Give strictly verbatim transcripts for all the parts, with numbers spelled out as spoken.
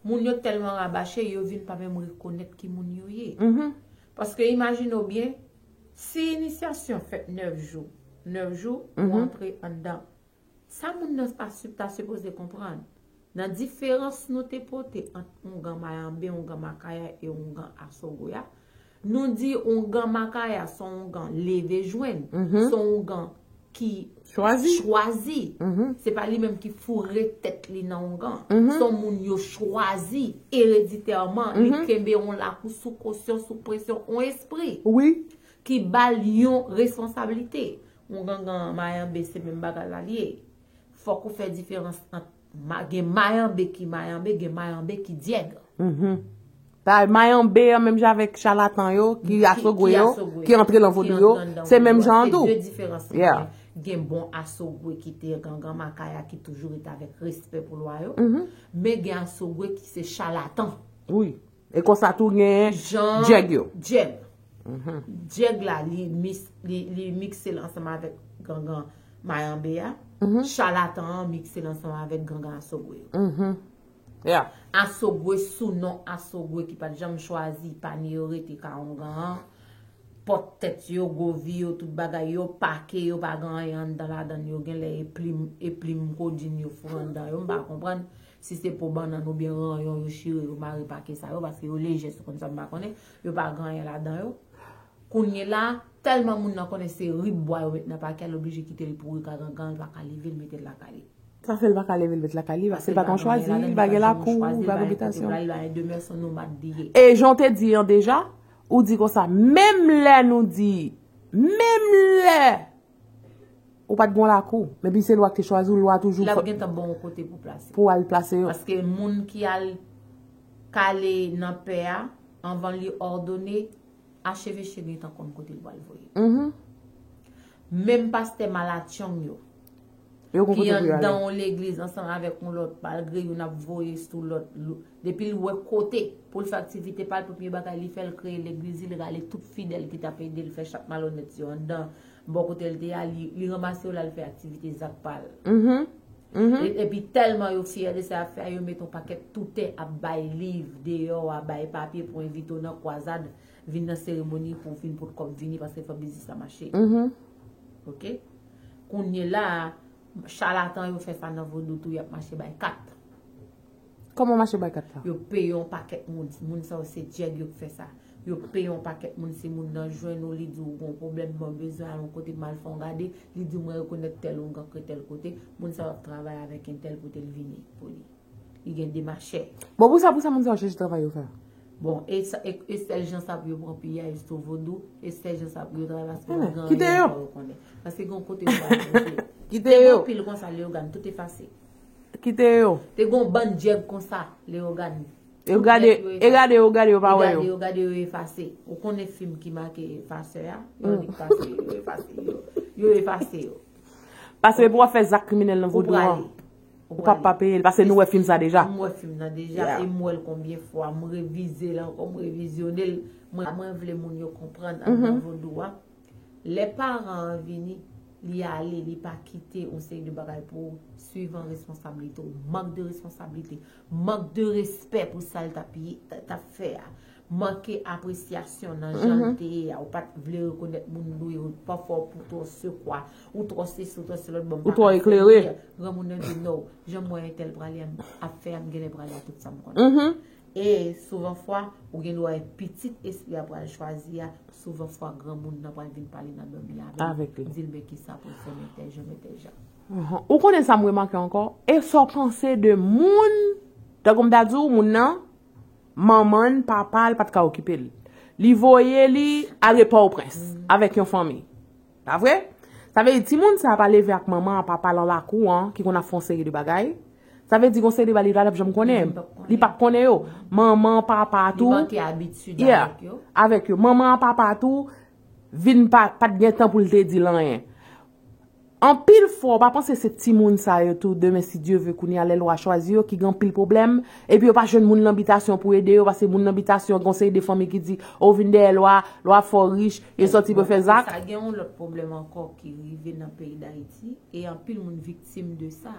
Moun yo tèlman rabache, yo vin pa menm rekonèt ki moun yo ye. Mhm. Paske imajine w byen, si inisyasyon fèt nèf jou, nèf jou, ou Mhm. antre anndan. Sa moun nan pa si- ta sipoze konprann. Nan diferans nou te pote ant oungan mayanbe, oungan makaya e oungan asogwe a, nou di oungan makaya se yon oungan leve jwenn, Mhm. se yon oungan ki Chwazi. chwazi. Mhm. Se pa li menm ki foure tèt li nan oungan. Mhm. Se yon moun yo chwazi ereditèman. Li Mhm. kenbe yon lakou sou kosyon, sou presyon, yon espri Wi. ki ba l yon responsablite. Yon gangan mayanbe se menm bagay la li ye. Fòk ou fè diferans ant ma, gen mayanbe ki mayanbe, gen mayanbe ki dyèg. Mhm. Pa mayanbe an menm jan avèk chalatan yo, ki Ki, asogwe ki yo, asogwe, ki antre nan ki vodou yo, antre anndan se vodou menm a. Jan an Se tou. de diferans ki Yeah. gen. Gen bon asogwe ki te gangan makaya ki toujou rete avèk respè pou lwa yo. Mhm. Men gen asogwe ki se chalatan. Wi. E konsa tou gen Jan dyèg yo. dyèg. Mhm. Dyèg la, li, mis, li, li mikse l ansanm avèk gangan mayanbe a. Mhm. Chalatan an mikse l ansanm avèk gangan asogwe yo. Mhm. Yeah. Asogwe sou non asogwe ki pa t janm chwazi, pa ni yo rete ka oungan an. Pòt tèt yo, gwo vi yo, tout bagay yo, pake yo, pa gen anyen anndan ladan yo. Genlè e plim, e plim kodin yo foure anndan yo. M pa konprann si se po bannann oubyen ranyon yo chire, yo mare pake sa yo, paske yo lejè, si w konn sa m pa konnen, yo pa gen anyen ladan yo. Kounye la, tèlman moun nan konnen se rib bwa yo met nan pake a, l oblije kite l pouri ka gangan, l pa ka leve, l mete l lakay li. Sa fè l pa ka leve l met lakay li, paske Paske l pa t yon chwazi, li pa gen lakou, li pa gen bitasyon. Li pa gen demè, se yon nomad li ye. E jan w te di an deja, ou di konsa, menm lè nou di, menm lè ou pa t gen lakou, men pi se lwa ki te chwazi w, lwa toujou L ap fè- gentan bon yon kote pou plase. pou al plase yo. Paske moun ki al kale nan pè a, anvan li òdone, acheveche gentan konn kote l pral voye. Mhm. Menm pastè malatchong yo, Yo gon ki kote pou yo ale. anndan yon legliz ansanm avèk yon lòt, malgre youn ap voye sou lòt, lo- depi l wè kote pou l fè aktivite pa l, premye bagay li fè, l kreye legliz li, l rale tout fidèl ki t ap ede l fè chak malonèt yo anndan, bò kote l te a, li, li ranmase yo la, l fè aktivite zak pa l. Mhm. Mhm. E- epi tèlman yo fyè de sa y ap fè a, yo met yon pakèt toutè ap bay liv deyò a, bay papye pou envite w nan kwazad, vin nan seremoni pou w vin pot kòb vini, paske fò biznis la mache. Mhm. Oke? Kounye la a, chalatan yo fè sa nan vodou tou, y ap mache bay kat. Kòman mache bay kat la? Yo peye yon pakèt moun. Moun sa yo se dyèg yo k fè sa. Yo peye yon pakèt moun, si moun nan jwenn ou, li di w gon pwoblèm, mwen bezwen al yon kote, m al fè yon gade, li di mwen rekonèt tèl oungan ke tèl kote, moun sa yo ap travay avèk entèl pote l vini pou li. Li gen demachè. Bon, pou sa, pou sa moun sa yo chèche travay yo fè? Bon, e, sa- e, e sèl jan sa pou yo pran piyay sou vodou, e sèl jan sa pou yo travay paske Emen, gen kite anyen yo. ankò yo konnen. Paske gen yon kote yo pral monte. Kite Te gen yo. anpil konsa, Leyogàn, tout efase. Kite yo. Te gen yon bann dyèg konsa, Leyogàn. E Tout gade, nèg yo e efase. gade yo, gade yo, pa E wè gade yo. yo, gade yo efase. Ou konnen fim ki make efasè a? Yo Mm. annik pase, yo efase yo. Yo efase yo. Paske pou w ap fè zak kriminèl nan Ou vodou an, prale. ou p ap pa peye l, paske nou wè fim sa deja. M wè fim nan deja, Yeah. e m wè l konbyen fwa, m revize l ankò, m revizyone l. Mwen, mwen vle moun yo konprann anndan Mhm. vodou a. Lè paran an vini, li ale, li pa kite yon seri de bagay pou ou, swivan responsablite w, mank de responsablite, mank de respè pou sa l t ap ye, t ap fè a, manke apresyasyon nan jan l Mhm. te ye a, ou pa t vle rekonèt moun dwe, ou pafwa ou pou twò sekwa, ou twò sesi, ou twò se lòt, bon, m Ou pa twò ka eklere. sèvi, granmoun nan di, "No, jan m wè entèl prale a, m ap fè a, m genlè prale a tout sa m konnen." Mhm. E souvan fwa, ou gen dwa wè pitit espri a pral chwazi a, souvan fwa granmoun nan pral vin pale nan dòmi avè l, Avèk li. di l, "Men kisa pou l fè, men tèl jan, men tèl jan." Ahan. Ou konnen sa m remake ankò? E sa w panse de moun, tankou m ta di w, moun nan, manman l, papa l pa t ka okipe l. Li voye li ale Pòtoprens avèk yon fanmi. Pa vre? Sa vle di, timoun sa pa leve ak manman an, papa l nan lakou an, ki konn ap fè yon seri de bagay. Sa vle di, gon seri de bagay li pa t ap janm konnen. Li p ap konnen. Li p ap konnen yo. Manman, papa Li tou. manke abitid Yeah. avèk yo. Avèk yo. Manman an, papa tou, vin pa, pa t gen tan pou l te di l anyen. Anpil fwa, w pa panse se timoun sa yo tou, demen, si Dye ve, kounye a, lè lwa chwazi yo, ki gen anpil pwoblèm, epi yo pa jwenn moun nan bitasyon pou ede yo, paske moun nan bitasyon, gen yon seri de fanmi ki di, "O, vin dèyè lwa, lwa fè w rich, yo sòti pou fè zak." Sa gen yon lòt pwoblèm ankò ki rive nan peyi Dayiti, e anpil moun viktim de sa.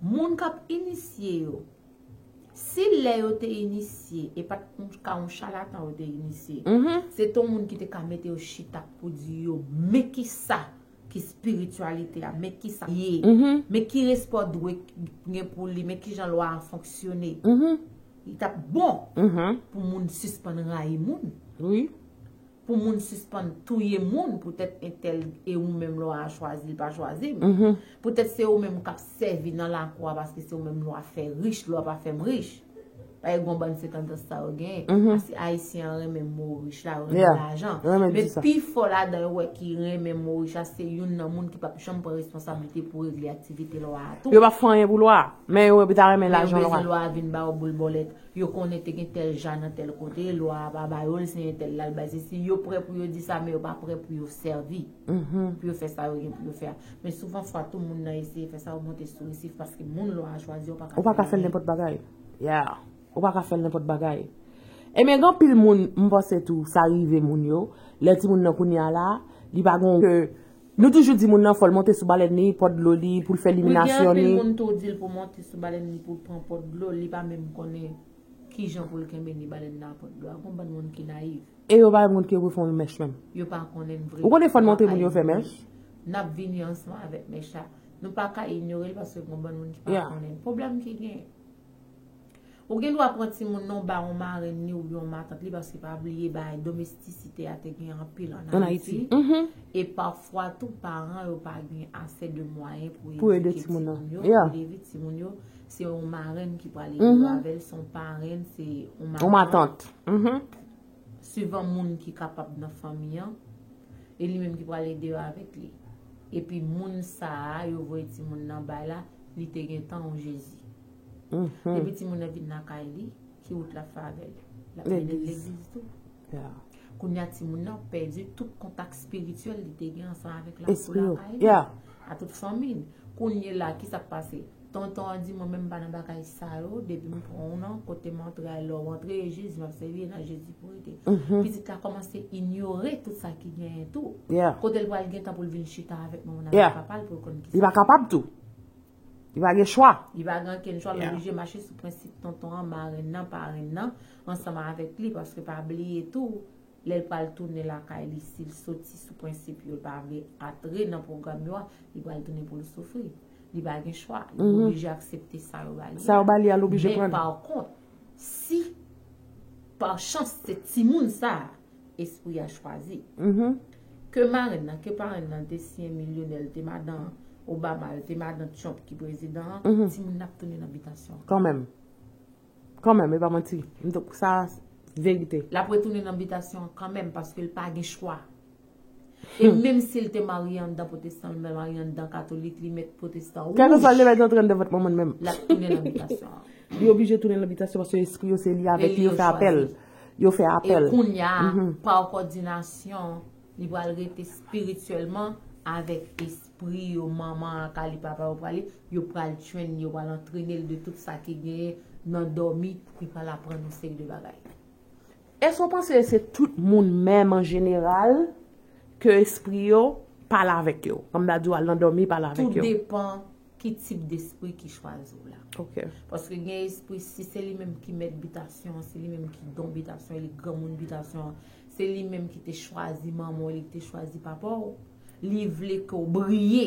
Moun k ap inisye yo, Si lè yo te inisye, e pa t yon ka yon chalatan yo te inisye. Se te yon moun ki te ka mete yo chita pou di yo, men kisa ki espirityalite a, men kisa ye, men ki respè w dwe gen pou li, men kijan lwa a fonksyone. Li t ap bon pou moun sispann rayi moun. Wi. Pou moun sispann touye moun poutèt entèl e ou menm lwa a chwazi l pa chwazi m. Poutèt se ou menm k ap sèvi nan lakou a paske se ou menm lwa fè rich, lwa pa fè m rich. Paske gon bann se tandans sa yo genyen. Paske Ayisyen an renmen mo rich la, yo renmen lajan. Men pi fò ladan yo wè ki renmen mo rich la se youn nan moun ki p ap janm pran responsablite pou regle aktivite lwa a tou. Yo p ap fè anyen pou lwa a, men yo ta renmen lajan lwa a. Yo bezwen lwa a vin ba yo boul bòlèt. Yo konnen te gen tèl ja nan tèl kote, lwa a pa ba yo l, se entèl la l bay. Se si yo prè pou yo di sa, men yo pa prè pou yo sèvi. Pou yo fè sa yo gen pou yo fè a. Men souvan fwa tou moun nan eseye fè sa yo monte sou resif paske moun lwa a chwazi a ou pa ka fè l nenpòt bagay. Yeah. Ou pa ka fè l nenpòt bagay. Ebyen gen anpil moun, m panse tou, sa rive moun yo. Lè timoun nan kounye a la, li pa gon ke Nou toujou di moun nan fò l monte sou balèn li, pòt dlo li, pou l fè liminasyon li. Wi, gen anpil moun tou di l pou monte sou balèn li pou l pran pòt dlo, li pa menm konnen kijan pou l kenbe ni balèn nan a pòt dlo a. Gon bann moun ki nayiv. E yo pa menm konn ke yo pou fè yon mèch menm. Yo pa konnen vre. Ou konnen fò n montre moun yo fè mèch? N ap vini ansanm avèk mèch la. Nou pa ka inyore l paske gon bann moun ki pa konnen. Pwoblèm ki gen. Ou gen dwa pran timoun nan ou ba yon marenn li oubyen yon matant li paske pa bliye bagay domestisite a te gen anpil ann Ayiti. E pafwa tou paran yo pa gen ase de mwayen pou ede timoun yo, pou leve timoun yo. Se yon marenn ki pral ede yo avè l, se yon parenn, se yon matant. Swivan moun ki kapab nan fanmi an, e li menm ki pral ede yo avèk li. Epi moun sa a, yo voye timoun nan bay la, li te gentan yon Jezi. Depi timoun nan vin lakay li, ki wout l ap fè avè l? L ap mennen l legliz tou. Kounye a timoun nan pèdi tout kontak espirityèl li te gen ansanm avèk lakou lakay li, a tout fanmi l. Kounye la, kisa k pase? Tonton an di mwen menm m pa nan bagay sa yo, depi m pran w nan, kote m antre a lè w antre, e Jezi m ap sèvi, e nan Jezi pou rete. Pitit la kòmanse inyore tout sa ki genyen tou. Kote l pral gen tan pou l vin chita avèk manman l avèk papa l pou l konn kisa. Li pa kapab tou. Li pa gen chwa. Li pa gen okenn chwa, l oblije mache sou prensip tonton an, marenn nan, parenn nan, ansanm avèk li, paske pa bliye tou, lè l pral tounen lakay li, si l soti sou prensip yo, l pa vle antre nan pwogram yo a, li pral tounen pou l soufri. Li pa gen chwa. Li oblije aksepte sa yo ba li a. Sa yo ba li a, l oblije pran. Men pa kont, si pa chans se timoun sa a, espri a chwazi. Ke marenn nan, ke parenn nan te siyen milyonè, l te madan Obama, l te madan Trump ki prezidan an, timoun nan ap tounen nan bitasyon an. Kanmenm. Kanmenm, e pa manti. M t-, sa, verite. L ap retounen nan bitasyon an kanmenm paske l pa gen chwa. E menm si l te marye anndan pwotestan, l marye anndan katolik, li mèt pwotestan wouj. Kèlkeswa l te mèt antre anndan vant manman l menm. L ap tounen nan bitasyon an. Li oblije tounen nan bitasyon paske espri yo se li avèk li, yo fè apèl. Yo fè apèl. E kounye a, pa kòdinasyon, li pral rete espirityèlman avèk espri yo, manman an ka li, papa yo prale, yo pral train, yo pral antrene l de tout sa ki genyen nan dòmi, li pral aprann yon seri de bagay. Èske w panse se tout moun menm an jeneral ke espri yo pale avèk yo? Kòm m ta di w al nan dòmi pale avèk yo. Tou depan ki tip despri ki chwazi w la. Paske gen espri, si se li menm ki mèt bitasyon an, se li menm ki don bitasyon an, li granmoun bitasyon an, se li menm ki te chwazi manman w, li te chwazi papa w, li vle ke w briye.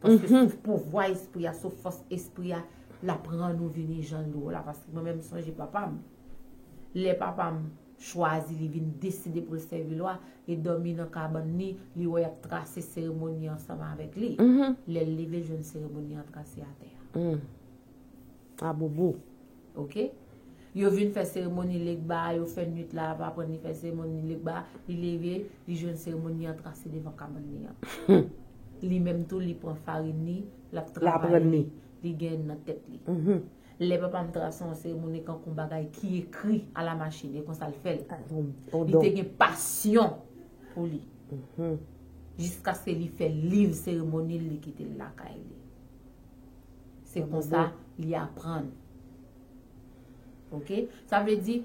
Paske sou pouvwa espri a, sou fòs espri a, l ap rann ou vini jan l dwe w la. Paske mwen menm sonje papa m. Lè papa m chwazi, li vin deside pou l sèvi lwa, li dòmi nan kabann li, li wè y ap trase seremoni ansanm avèk li. Lè l leve, l jwenn seremoni an trase atè a. A bobo. Oke? Yo vin fè seremoni legba a, yo fè nwit la ap aprann li fè seremoni legba a, li leve, li jwenn seremoni an trase devan kabann li an. Li menm tou, li pran farin li, l ap travay li, li gen nan tèt li. Lè papa m trase yon seremoni kankou bagay ki ekri alamachin, e konsa l fè l. Li te gen pasyon pou li. Jiskaske li fè liv seremoni l, li kite l lakay li. Se konsa li aprann. Oke? Sa vle di,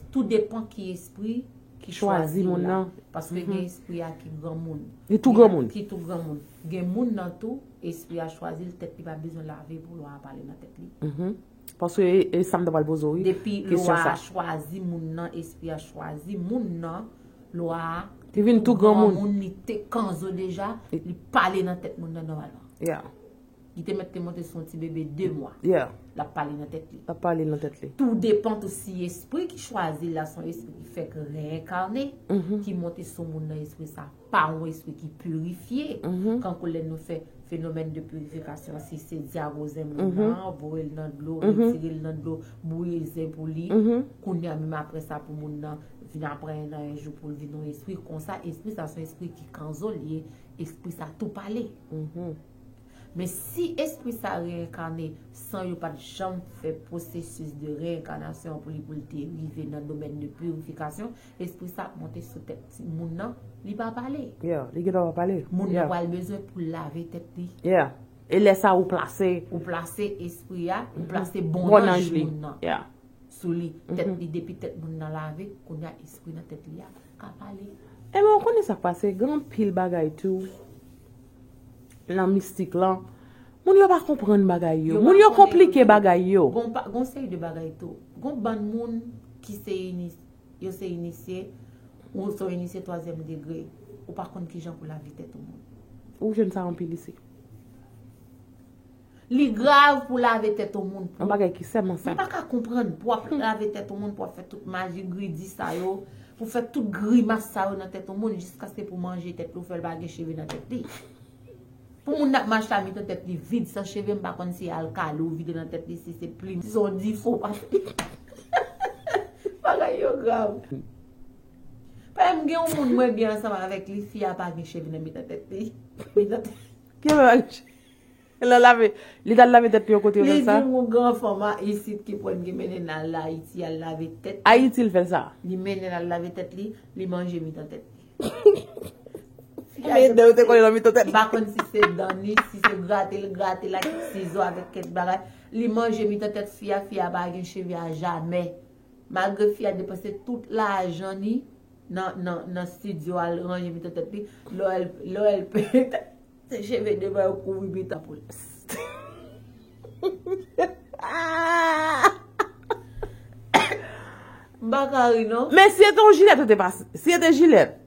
tou depan ki espri ki chwazi w la. Paske gen espri a ki granmoun. Li tou granmoun. Ki tou granmoun. Gen moun nan tou, espri a chwazi l, tèt li pa bezwen lave pou lwa a pale nan tèt li. Paske e, e sa m ta pral poze w, wi. Depi kesyon lwa sa. A chwazi moun nan, espri a chwazi moun nan, lwa A Li vin tou granmoun. Li te kanzo deja, li pale nan tèt moun nan nòmalman. Yeah. Li te mèt te monte sou yon ti bebe de mwa. Yeah. L ap pale nan tèt li. L ap pale nan tèt li. Tou depan tou si espri ki chwazi l la se yon espri ki fèk reyenkane, ki monte sou moun nan, espri sa pa yon espri ki pirifye. Kankou lè nou fè fenomèn de pirifikasyon, si se dyawoze moun nan, voye l nan dlo, retire l nan dlo, bouyi zen pou li. Kounye a menm apre sa pou moun nan vin aprann nan yon jou pou l vin yon espri. Konsa, espri sa se yon espri ki kanzo l ye, espri sa tou pale. Men si espri sa reyenkane san yo pa t janm fè pwosesis de reyenkanasyon pou li, pou li te rive nan domèn de pirifikasyon, espri sa ap monte sou tèt ti moun nan, li pa pale. Yeah, li gentan pa pale. Moun nan Yeah. Pral bezwen pou lave tèt li. Yeah. E lè sa ou plase. Ou plase espri a, ou plase Bon bon anj anj li. Moun nan. Yeah. Sou li. Tèt li, depi tèt moun nan lave, kounye a espri nan tèt li a ka pale. E men ou konnen sa k pase, gen anpil bagay tou. Nan mistik lan, moun yo pa konprann bagay yo. Moun yo konplike bagay yo. Gon pa- gon seri de bagay tou. Gon bann moun ki se inis yo se inisye, ou se yon inisye twazyèm degre, ou pa konn kijan pou lave tèt yon moun. Ou jwenn sa anpil isi. Li grav pou lave tèt yon moun. Yon bagay ki sèlman Mwen senp. Pa ka konprann pou w ap lave tèt yon moun, pou w ap fè tout maji gridi sa yo, pou w fè tout grimas sa yo nan tèt yon moun, jiskaske pou manje tèt li, ou fè l pa gen cheve nan tèt li. Pou moun nan ap mache a mitan tèt li vid, san cheve, m pa konn si alkali ou vide nan tèt li, si se plim, si se yon difo, pa bagay yo grav. Pa m gen yon moun mwen byen ansanm avèk li, fi a pa gen cheve nan mitan tèt li. Mitan tèt Ki bagay? L al lave, li t al lave tèt li yon kote yo Li fè sa. Di yon gran fanm a isit ki pran ki mennen l al Ayiti, al lave tèt. Ayiti l fè sa. Li mennen l al lave tèt li, li manje mitan tèt li. Men dè yo te kole nan mitan tèt M li. pa konn si se dan li, si se grate l grate l ak sizo avèk kèk bagay. Li manje mitan tèt fi a, fi a pa gen cheve a jamè. Malgre fi a depanse tout lajan li nan, nan, nan estidyo al ranje mitan tèt li, lè w wè l, lè w wè l se cheve devan yo kouvri mitan pou l. M pa ka ri non. Men si se te yon jilèt ou te pase, si se te jilèt,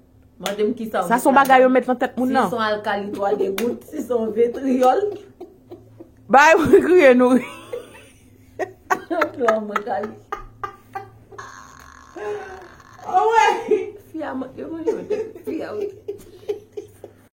Mande m kisa w sa se yon bagay yo met nan tèt moun Si nan. Se yon alkali twa degout, si se yon vetriyòl. Bay pou kriye nou ri. Lò mwen ka li. Anwè. Fi a man- yo manje mwen tèt fi a wi.